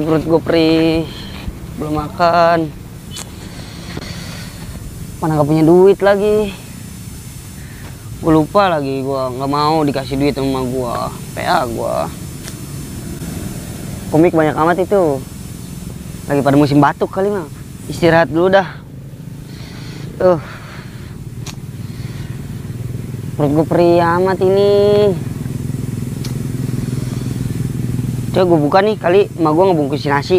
Perut gue perih, belum makan. Mana gak punya duit lagi. Gue lupa lagi, gue nggak mau dikasih duit sama gue. PA gue. Komik banyak amat itu. Lagi pada musim batuk kali mah. Istirahat dulu dah. Perut gue perih amat ini. Coba gue buka nih, kali emak gue ngebungkusin nasi.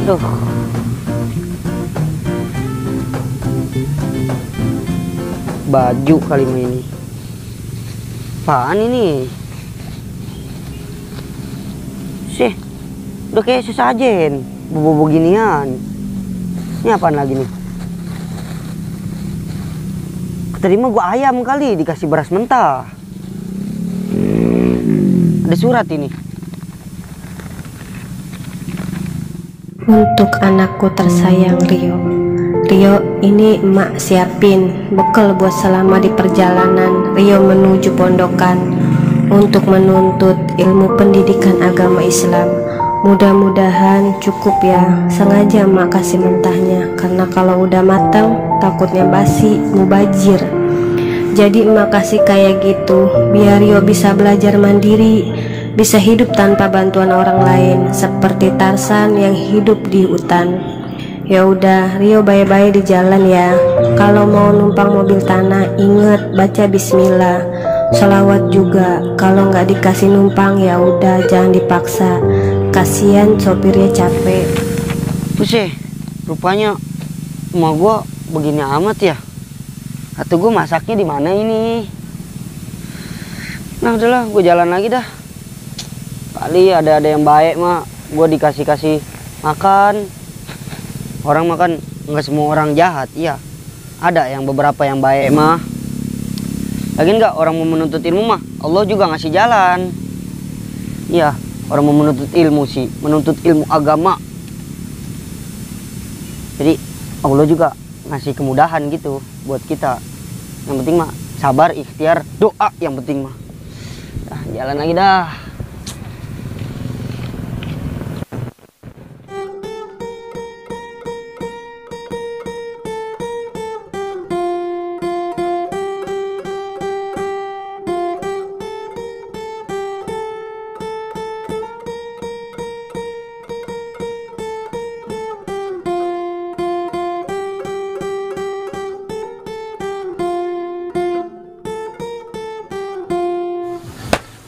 Aduh. Baju kali mah ini. Apaan ini? Sih, udah kayak sesajen. Bobo ginian. Ini apaan lagi nih? Terima gua ayam kali dikasih beras mentah. Ada surat ini. Untuk anakku tersayang Rio. Rio, ini emak siapin bekal buat selama di perjalanan Rio menuju pondokan untuk menuntut ilmu pendidikan agama Islam. Mudah-mudahan cukup ya. Sengaja emak kasih mentahnya karena kalau udah matang takutnya basi, mubazir. Jadi emak kasih kayak gitu biar Rio bisa belajar mandiri, bisa hidup tanpa bantuan orang lain seperti Tarsan yang hidup di hutan. Ya udah, Rio bye-bye di jalan ya. Kalau mau numpang mobil tanah inget baca bismillah, sholawat juga. Kalau nggak dikasih numpang ya udah jangan dipaksa. Kasian sopirnya capek. Buset, rupanya emak gua begini amat ya. Atau gue masaknya di mana ini? Nah udahlah, gue jalan lagi dah. Kali ada yang baik mak, gue dikasih makan. Orang makan nggak semua orang jahat, iya. Ada yang beberapa yang baik mah. Lagi nggak orang mau menuntut ilmu mah, Allah juga ngasih jalan. Iya, orang mau menuntut ilmu sih, menuntut ilmu agama. Jadi Allah juga ngasih kemudahan gitu buat kita. Yang penting mah sabar, ikhtiar, doa yang penting mah. Nah, jalan lagi dah.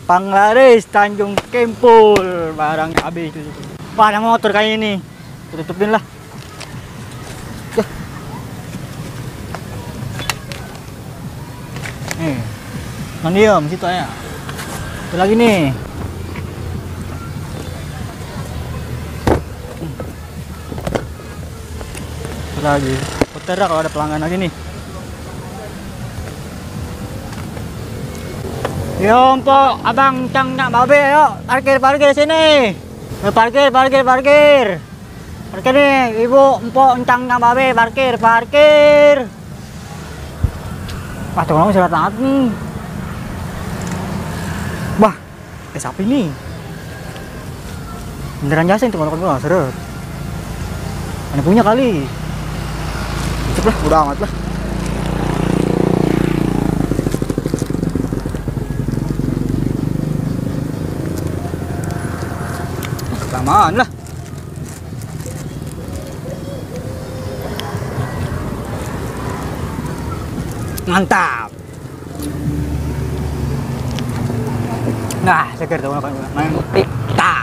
Panglaris Tanjung Kempul, barangnya habis itu. Wah, ada motor kayak ini. Tutupin lah. Tuh. Nih. Mandiam situ aja. Itu lagi nih. Itu lagi. Putar kalau ada pelanggan lagi nih. Yo, Mpok, abang cang nak babe, yuk parkir sini. Parkir nih, ibu, Mpok, cang nak babe, parkir. Wah, tuh orang serat banget nih. Wah, sapi nih. Beneran jasa itu kalau gua seret. Mana punya kali. Cep lah, udah amat lah. Kelamaan lah. Mantap. Nah, seger tuh main pita.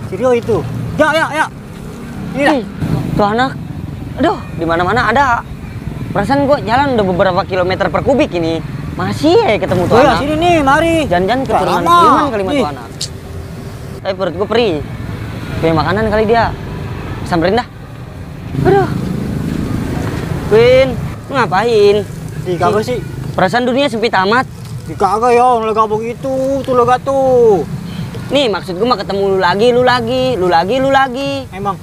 Si Rio itu. Ya. Ini lah. Tuh anak. Aduh, di mana-mana ada. Perasaan gua jalan udah beberapa kilometer per kubik ini. Masih ya ketemu tuh anak. Sini nih, mari. Jangan keturunan Hilman kali tuh anak. Tapi perut gua perih. Punya makanan kali dia. Samperin dah. Aduh. Win, lu ngapain? Di kagak sih. Perasaan dunia sempit amat. Di kagak ya, lega begitu, tuh lega tuh. Nih maksud gue mah ketemu lu lagi. Emang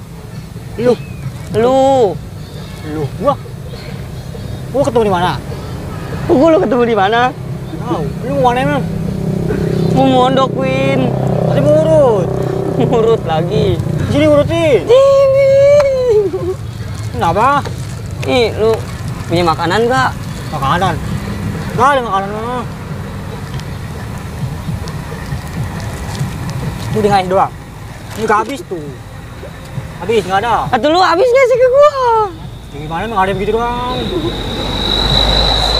Lu. Gua ketemu di mana? Lu ketemu di mana? Tahu. Lu mau mana emang? Mau mondok, Win. Tadi mau urut. Urut lagi. Sini urutin. Kenapa? Ih, lu punya makanan nggak? Makanan. Nggak ada makanan mah. Itu udah ngasih doang. Ini nggak habis tuh. Habis nggak ada. Atau lu habis nggak sih ke gua? Ya gimana emang ada yang begitu doang.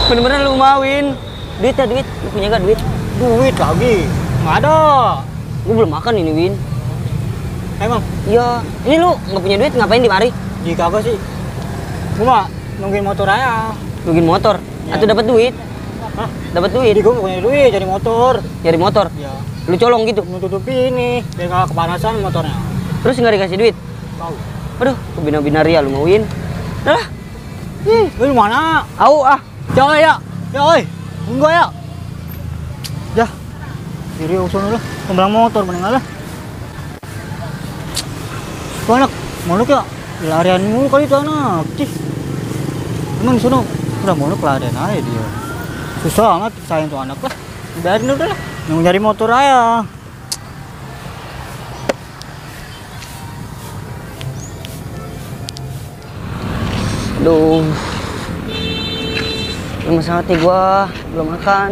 Bener-bener lu mauin. Duit ya duit. Lu punya nggak duit? Duit lagi. Nggak ada. Gua belum makan ini, Win. Emang Iya. Ini lu nggak punya duit ngapain di mari? di kagak sih. Gua mah nungguin motor aja. Nungguin motor. Ya. Atau dapat duit? Hah? Dapat duit. Jadi gua nggak punya duit jadi motor. Nyari motor. Ya. Lu colong gitu. Nutupi ini biar nggak kepanasan motornya. Terus nggak dikasih duit? Tahu. Aduh, kebina-bina ria lu mauin. Udah lah. Lu mana? Au ah. Jangan ya. Ya oi. Enggak ya. Dah. Diri usun dulu. Kembang motor mending lah. Tuh anak, monok ya? Larian mulu kali itu anak. Cih. Emang di sana udah monok larian aja dia. Susah amat sayang tuh anak lah. Biarin udah lah. Yang nyari motor aja. Aduh. Lemes hati gua, belum makan.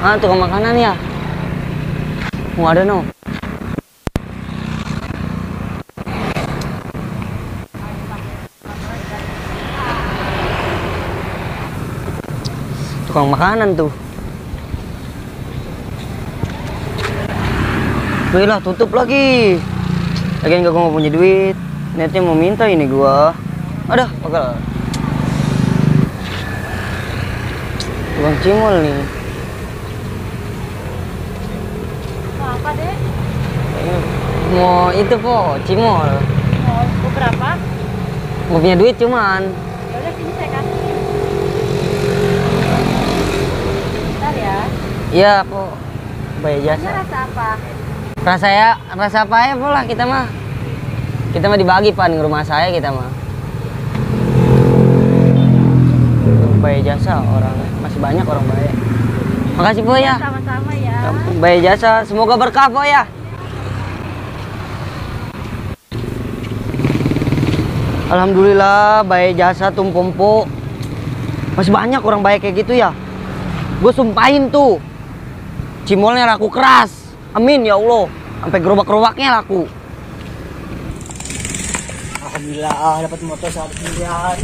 Ah, tukang makanan ya? Mau ada no? Tukang makanan tuh. Wih lah, tutup lagi. Lagian gak gua punya duit. Netnya mau minta ini gua. Aduh, bakal. Tukang cimol nih. Mau apa deh? Mau itu po, cimol. Mau berapa? Mau punya duit cuman. Ya udah sini saya kasih. Bentar ya. Iya po. Bayar Ini jasa. rasa apa? Rasa apa ya po lah kita mah. Kita mah dibagi pan di rumah saya kita mah. Bayar jasa orang masih banyak orang bayar. Makasih po ya. Sama-sama ya. Bayar jasa, semoga berkah po ya. Alhamdulillah bayar jasa tumpompo. Masih banyak orang bayar kayak gitu ya. Gue sumpahin tuh. Cimolnya laku keras. Amin ya Allah. Sampai gerobak-gerobaknya laku. Alhamdulillah dapat motor 100 miliar.